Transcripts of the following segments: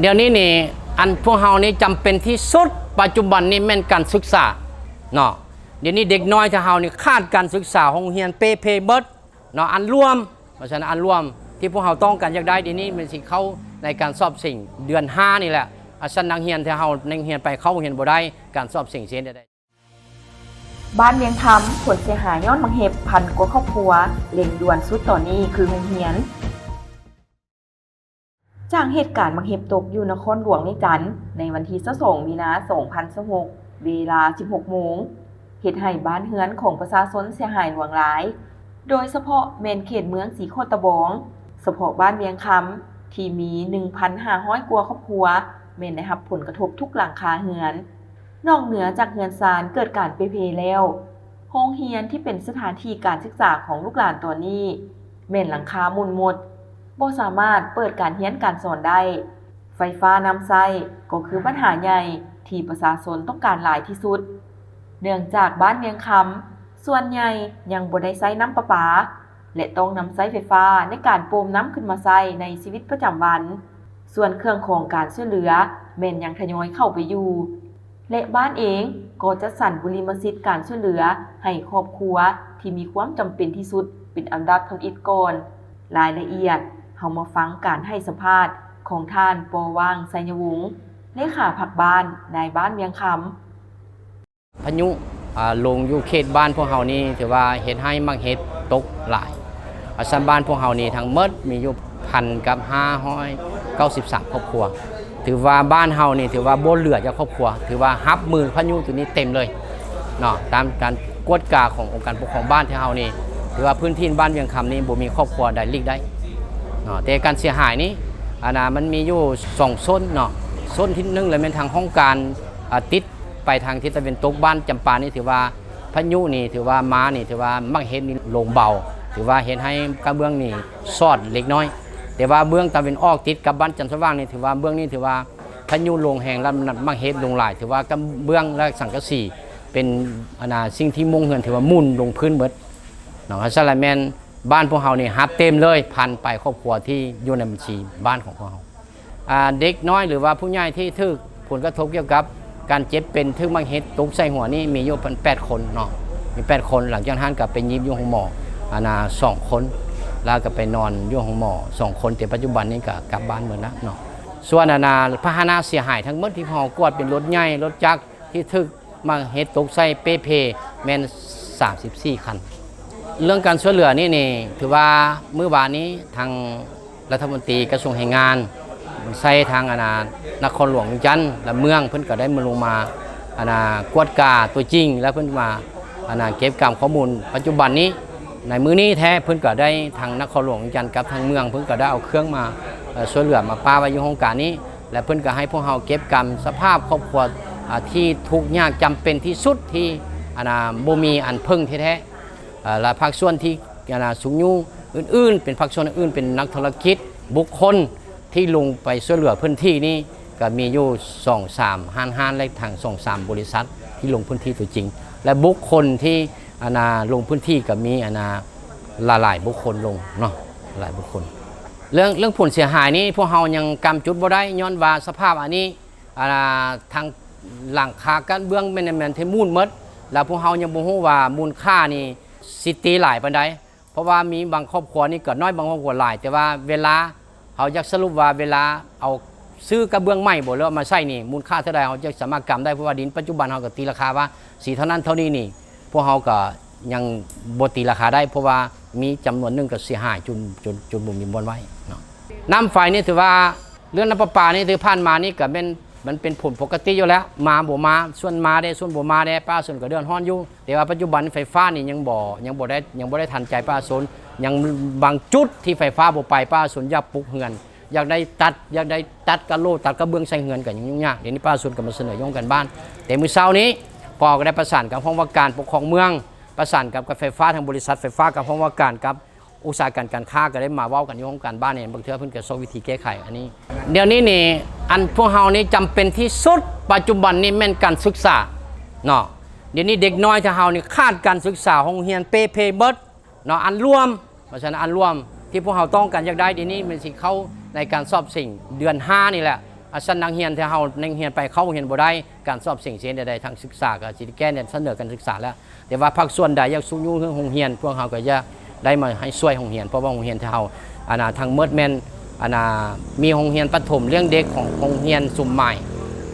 ດຽວນີ້ນີ້ ອັນພວກເຮົານີ້ຈຳເປັນທີ່ສຸດ ປັດຈຸບັນນີ້ແມ່ນການສຶກສາເນາະ. ດຽວນີ້ເດັກນ້ອຍຂອງເຮົານີ້ຂາດການສຶກສາ, ໂຮງຮຽນເປ່ເພເບິດເນາະ. ອັນລວມ ເພາະສະນັ້ນ ອັນລວມທີ່ພວກເຮົາຕ້ອງການຢາກໄດ້ດຽວນີ້ ມັນຊິເຂົ້າໃນການສອບເສັງເດືອນຫ້ານີ້ແຫຼະ. ອາ ຊັ້ນນັກຮຽນທີ່ເຮົາ ນັກຮຽນໄປເຂົ້າໂຮງຮຽນບໍ່ໄດ້, ການສອບເສັງຊິເຮັດແນວໃດ? ບ້ານວຽງຄຳ ຜົນເສຍຫາຍຍ້ອນໝາກເຫັບ ພັນກວ່າຄອບຄົວ, ເລັ່ງດ່ວນສຸດຕອນນີ້ຄືໂຮງຮຽນ. ຈາກເຫດການໝາກເຫັບຕົກຢູ່ນະຄອນຫຼວງວຽງຈັນ ໃນວັນທີຊາວສອງ ມີນາ ສອງພັນຊາວຫົກ ເວລາສິບຫົກໂມງ ເຮັດໃຫ້ບ້ານເຮືອນຂອງປະຊາຊົນເສຍຫາຍຫຼວງຫຼາຍ, ໂດຍສະເພາະແມ່ນເຂດເມືອງສີໂຄດຕະບອງ. ສະເພາະບ້ານວຽງຄຳ ທີ່ມີໜຶ່ງພັນຫ້າຮ້ອຍກວ່າຄອບຄົວ ແມ່ນໄດ້ຮັບຜົນກະທົບທຸກຫຼັງຄາເຮືອນ. ນອກເໜືອຈາກເຮືອນຊານເກີດການເປ່ເພແລ້ວ, ໂຮງຮຽນທີ່ເປັນສະຖານທີ່ການສຶກສາຂອງລູກຫຼານຕອນນີ້ ແມ່ນຫຼັງຄາໝຸ່ນໝົດ, ບໍ່ສາມາດເປີດການຮຽນການສອນໄດ້. ໄຟຟ້າ, ນ້ຳໃຊ້ ກໍຄືບັນຫາໃຫຍ່ທີ່ປະຊາຊົນຕ້ອງການຫຼາຍທີ່ສຸດ, ເນື່ອງຈາກບ້ານວຽງຄຳສ່ວນໃຫຍ່ຍັງບໍ່ໄດ້ໃຊ້ນ້ຳປະປາ ແລະ ຕ້ອງນຳໃຊ້ໄຟຟ້າໃນການໂປມນ້ຳຂຶ້ນມາໃຊ້ໃນຊີວິດປະຈຳວັນ. ສ່ວນເຄື່ອງຂອງການຊ່ວຍເຫຼືອແມ່ນຍັງທະຍອຍເຂົ້າໄປຢູ່ ແລະ ບ້ານເອງກໍຈັດສັນບຸລິມະສິດການຊ່ວຍເຫຼືອໃຫ້ຄອບຄົວທີ່ມີຄວາມຈຳເປັນທີ່ສຸດເປັນອັນດັບທຳອິດກ່ອນ. ລາຍລະອຽດ ເຮົາມາຟັງການໃຫ້ສຳພາດຂອງທ່ານ ປໍຫວ່າງ ໄຊຍະວົງ ເລຂາພັກບ້ານ ນາຍບ້ານວຽງຄຳ. ພາຍຸ ອາ ລົງຢູ່ເຂດບ້ານພວກເຮົານີ້ ຖືວ່າເຮັດໃຫ້ໝາກເຫັບຕົກຫຼາຍ. ອາ ຊັ້ນບ້ານພວກເຮົານີ້ທັງໝົດມີຢູ່ພັນກັບຫ້າຮ້ອຍເກົ້າສິບສາມຄອບຄົວ. ຖືວ່າບ້ານເຮົານີ້ ຖືວ່າບໍ່ເຫຼືອຈັກຄອບຄົວ, ຖືວ່າຮັບມືພາຍຸໂຕນີ້ເຕັມເລີຍເນາະ. ຕາມການກວດກາຂອງອົງການປົກຄອງບ້ານທີ່ເຮົານີ້ ຖືວ່າພື້ນທີ່ບ້ານວຽງຄຳນີ້ບໍ່ມີຄອບຄົວໃດຫຼີກໄດ້ເນາະ. ແຕ່ການເສຍຫາຍນີ້ ອັນນ່າ ມັນມີຢູ່ສອງໂຊນເນາະ. ໂຊນທີໜຶ່ງລະແມ່ນທາງຫ້ອງການ ອາ ຕິດ ໄປທາງທິດຕາເວັນຕົກບ້ານຈຳປານີ້ ຖືວ່າພາຍຸນີ້ ຖືວ່າມານີ້ ຖືວ່າໝາກເຫັບນີ້ລົງເບົາ, ຖືວ່າເຮັດໃຫ້ກະເບື້ອງນີ້ຊອດເລັກນ້ອຍ. ແຕ່ວ່າເບື້ອງຕາເວັນອອກຕິດກັບບ້ານຈັນສະຫວ່າງນີ້ ຖືວ່າເບື້ອງນີ້ ຖືວ່າພາຍຸລົງແຮງ ແລ້ວໝາກເຫັບລົງຫຼາຍ, ຖືວ່າກະເບື້ອງ ແລະ ສັງກະສີເປັນ ອັນນ່າ ສິ່ງທີ່ມຸງເຮືອນ ຖືວ່າໝຸ່ນລົງພື້ນເບິດເນາະ. ຊັ້ນລະແມ່ນ ບ້ານພວກເຮົານີ້ຮັບເຕັມເລີຍ ພັນປາຍຄອບຄົວທີ່ຢູ່ໃນບັນຊີບ້ານຂອງພວກເຮົາ. ອາ ເດັກນ້ອຍ ຫຼືວ່າຜູ້ໃຫຍ່ທີ່ຖືກຜົນກະທົບກ່ຽວກັບການເຈັບເປັນ ຖືກໝາກເຫັບຕົກໃສ່ຫົວນີ້ ມີຢູ່ແປດຄົນເນາະ, ມີແປດຄົນ. ຫຼັງຈາກນັ້ນກໍໄປຍິບຢູ່ໂຮງໝໍ ອັນນ່າ ສອງຄົນ ແລ້ວກໍໄປນອນຢູ່ໂຮງໝໍສອງຄົນ, ແຕ່ປັດຈຸບັນນີ້ກໍກັບບ້ານໝົດແລ້ວເນາະ. ສ່ວນ ອັນນ່າ ພາຫະນະເສຍຫາຍທັງໝົດທີ່ເຮົາກວດເປັນລົດໃຫຍ່ ລົດຈັກ ທີ່ຖືກໝາກເຫັບຕົກໃສ່ເປ່ເພແມ່ນສາມສິບສີ່ຄັນ. ເລື່ອງການຊ່ວຍເຫຼືອນີ້ນີ້ ຖືວ່າມື້ວານນີ້ທາງລັດຖະມົນຕີກະຊວງແຮງງານ ໃຊ້ທາງ ອັນນ່າ ນະຄອນຫຼວງວຽງຈັນ ແລະ ເມືອງ ເພິ່ນກໍໄດ້ມາລົງມາ ອັນນ່າ ກວດກາຕົວຈິງ ແລ້ວເພິ່ນມາ ອັນນ່າ ເກັບກຳຂໍ້ມູນ. ປັດຈຸບັນນີ້ ໃນມື້ນີ້ແທ້ ເພິ່ນກໍໄດ້ ທາງນະຄອນຫຼວງວຽງຈັນກັບທາງເມືອງ ເພິ່ນກໍໄດ້ເອົາເຄື່ອງມາ ເອີ ຊ່ວຍເຫຼືອມາປະໄວ້ຢູ່ຫ້ອງການນີ້ ແລະ ເພິ່ນກໍໃຫ້ພວກເຮົາເກັບກຳສະພາບຄອບຄົວ ອາ ທີ່ທຸກຍາກຈຳເປັນທີ່ສຸດ ທີ່ ອັນນ່າ ບໍ່ມີອັນເພິ່ງແທ້ໆ ເອີ ແລະ ພາກສ່ວນທີ່ ອັນນ່າ ຊຸກຍູ້ອື່ນໆ ເປັນພາກສ່ວນອື່ນ ເປັນນັກທຸລະກິດ ບຸກຄົນທີ່ລົງໄປຊ່ວຍເຫຼືອພື້ນທີ່ນີ້ ກໍມີຢູ່ສອງສາມຮ້ານອາຫານ ແລະ ທັງສອງສາມບໍລິສັດທີ່ລົງພື້ນທີ່ຕົວຈິງ ແລະ ບຸກຄົນທີ່ ອັນນ່າ ລົງພື້ນທີ່ກໍມີ ອັນນ່າ ຫຼາຍໆບຸກຄົນລົງເນາະ, ຫຼາຍບຸກຄົນ. ເລື່ອງ ເລື່ອງຜົນເສຍຫາຍນີ້ ພວກເຮົາຍັງກຳຈຸດບໍ່ໄດ້ ຍ້ອນວ່າສະພາບອັນນີ້ ອ່າ ທາງຫຼັງຄາກະເບື້ອງແມ່ນ ແມ່ນທີ່ໝຸ່ນໝົດ ແລ້ວພວກເຮົາຍັງບໍ່ຮູ້ວ່າມູນຄ່ານີ້ຊິຕີຫຼາຍປານໃດ. ເພາະວ່າມີບາງຄອບຄົວນີ້ກໍນ້ອຍ ບາງຄອບຄົວຫຼາຍ, ແຕ່ວ່າເວລາ ເຮົາຢາກສະຫຼຸບວ່າເວລາເອົາຊື້ກະເບື້ອງໃໝ່ບໍ ຫຼືເອົາມາໃສ່ນີ້ ມູນຄ່າເທົ່າໃດ ເຮົາຈະສາມາດກຳໄດ້. ເພາະວ່າດິນປັດຈຸບັນເຮົາກໍຕີລາຄາວ່າຊິເທົ່ານັ້ນເທົ່ານີ້ນີ້ ພວກເຮົາກໍຍັງບໍ່ຕີລາຄາໄດ້ ເພາະວ່າມີຈຳນວນໜຶ່ງກໍເສຍຫາຍຈົນ ຈົນ ຈົນບໍ່ມີບ່ອນໄວ້ເນາະ. ນ້ຳໄຟນີ້ຖືວ່າ ເລື່ອງນ້ຳປະປານີ້ ຖືຜ່ານມານີ້ກໍແມ່ນ ມັນເປັນຜົນປົກກະຕິຢູ່ແລ້ວ ມາບໍ່ມາ ສ່ວນມາແດ່ ສ່ວນບໍ່ມາແດ່ ປະຊາຊົນກໍເດືອດຮ້ອນຢູ່. ແຕ່ວ່າປັດຈຸບັນໄຟຟ້ານີ້ຍັງບໍ່ ຍັງບໍ່ໄດ້ ຍັງບໍ່ໄດ້ທັນໃຈປະຊາຊົນ, ຍັງບາງຈຸດທີ່ໄຟຟ້າບໍ່ໄປ ປະຊາຊົນຢາກປຸກເຮືອນ ຢາກໄດ້ຕັດ ຢາກໄດ້ຕັດກະໂຫຼ ຕັດກະເບື້ອງໃສ່ເຮືອນກໍຍັງຫຍຸ້ງຍາກ. ດຽວນີ້ປະຊາຊົນກໍມາສະເໜີຢູ່ຫ້ອງການບ້ານ, ແຕ່ມື້ເຊົ້ານີ້ ກໍໄດ້ປະສານກັບຫ້ອງວ່າການປົກຄອງເມືອງ ປະສານກັບ ກັບໄຟຟ້າ ທາງບໍລິສັດໄຟຟ້າ ກັບຫ້ອງວ່າການ ກັບອຸດສາຫະກຳການຄ້າ ກໍໄດ້ມາເວົ້າກັນຢູ່ຫ້ອງການບ້ານນີ້, ບາງເທື່ອເພິ່ນກໍຊອກວິທີແກ້ໄຂອັນນີ້. ດຽວນີ້ນີ້ ອັນພວກເຮົານີ້ຈຳເປັນທີ່ສຸດ ປັດຈຸບັນນີ້ແມ່ນການສຶກສາເນາະ. ດຽວນີ້ເດັກນ້ອຍຂອງເຮົານີ້ຂາດການສຶກສາ, ໂຮງຮຽນເປ່ເພເບິດເນາະ. ອັນລວມ ເພາະສະນັ້ນ ອັນລວມທີ່ພວກເຮົາຕ້ອງການຢາກໄດ້ດຽວນີ້ ມັນຊິເຂົ້າໃນການສອບເສັງເດືອນຫ້ານີ້ແຫຼະ. ອາ ຊັ້ນນັກຮຽນທີ່ເຮົານັກຮຽນໄປເຂົ້າໂຮງຮຽນບໍ່ໄດ້ ການສອບເສັງຊິເຮັດແນວໃດ ທາງສຶກສາກໍຊິໄດ້ແກ້ໃນສະເໜີການສຶກສາແລ້ວ ແຕ່ວ່າພາກສ່ວນໃດຢາກຊຸກຍູ້ເລື່ອງໂຮງຮຽນ ພວກເຮົາກໍຢາກໄດ້ມາໃຫ້ຊ່ວຍໂຮງຮຽນ ເພາະວ່າໂຮງຮຽນທີ່ເຮົາ ອັນນ່າ ທັງໝົດແມ່ນ ອັນນ່າ ມີໂຮງຮຽນປະຖົມລ້ຽງເດັກຂອງໂຮງຮຽນສົມໝາຍ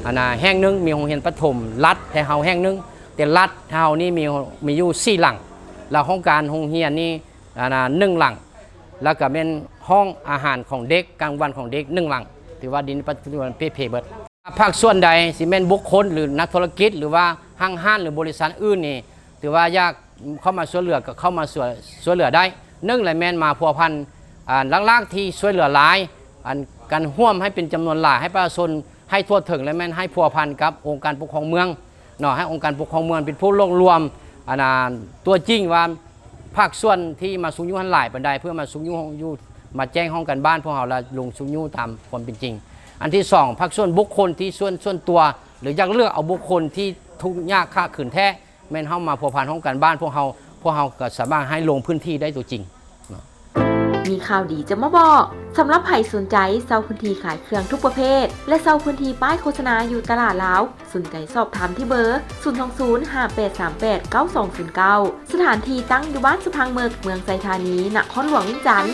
ອັນນ່າ ແຫ່ງໜຶ່ງ ມີໂຮງຮຽນປະຖົມລັດແຕ່ເຮົາແຫ່ງໜຶ່ງ ແຕ່ລັດເຮົານີ້ມີ ມີຢູ່ສີ່ຫຼັງ ແລ້ວຫ້ອງການໂຮງຮຽນນີ້ ອັນນ່າ ໜຶ່ງຫຼັງ ແລ້ວກໍແມ່ນຫ້ອງອາຫານຂອງເດັກ ກາງວັນຂອງເດັກໜຶ່ງຫຼັງ ຖືວ່າດີໃນປັດຈຸບັນເປ່ເພເບິດ. ພາກສ່ວນໃດ ຊິແມ່ນບຸກຄົນ ຫຼື ນັກທຸລະກິດ ຫຼືວ່າຫ້າງຮ້ານ ຫຼື ບໍລິສັດອື່ນນີ້ ຖືວ່າຢາກເຂົ້າມາຊ່ວຍເຫຼືອ ກໍເຂົ້າມາຊ່ວຍ ຊ່ວຍເຫຼືອໄດ້. ໜຶ່ງລະແມ່ນມາພົວພັນ ອ່າ ຫຼັກໆທີ່ຊ່ວຍເຫຼືອຫຼາຍ ອັນ ການຮ່ວມໃຫ້ເປັນຈຳນວນຫຼາຍ ໃຫ້ປະຊາຊົນໃຫ້ທົ່ວເຖິງ ແລະ ແມ່ນໃຫ້ພົວພັນກັບອົງການປົກຄອງເມືອງເນາະ ໃຫ້ອົງການປົກຄອງເມືອງເປັນຜູ້ລວບລວມ ອັນນ່າ ຕົວຈິງວ່າ ພາກສ່ວນທີ່ມາຊຸກຍູ້ຫັ້ນຫຼາຍປານໃດ ເພື່ອມາຊຸກຍູ້ຢູ່ ມາແຈ້ງຫ້ອງການບ້ານພວກເຮົາ ແລະ ລົງຊຸກຍູ້ຕາມຄວາມເປັນຈິງ. ອັນທີສອງ ພາກສ່ວນບຸກຄົນທີ່ສ່ວນ ສ່ວນຕົວ ຫຼື ຢາກເລືອກເອົາບຸກຄົນທີ່ທຸກຍາກຂາດເຂີນແທ້ ແມ່ນເຮົາມາພົວພັນຫ້ອງການບ້ານພວກເຮົາ ພວກເຮົາກໍສາມາດໃຫ້ລົງພື້ນທີ່ໄດ້ຕົວຈິງເນາະ. ມີຂ່າວດີຈະມາບອກ ສຳລັບໃຜສົນໃຈເຊົ່າພື້ນທີ່ຂາຍເຄື່ອງທຸກປະເພດ ແລະ ເຊົ່າພື້ນທີ່ປ້າຍໂຄສະນາຢູ່ຕະຫຼາດລາວ ສົນໃຈສອບຖາມທີ່ເບີ ສູນສອງສູນ ຫ້າແປດສາມແປດ ເກົ້າສອງສູນເກົ້າ. ສະຖານທີ່ຕັ້ງຢູ່ບ້ານສະພັງເໝິກ ເມືອງໄຊທານີ ນະຄອນຫຼວງວຽງຈັນ.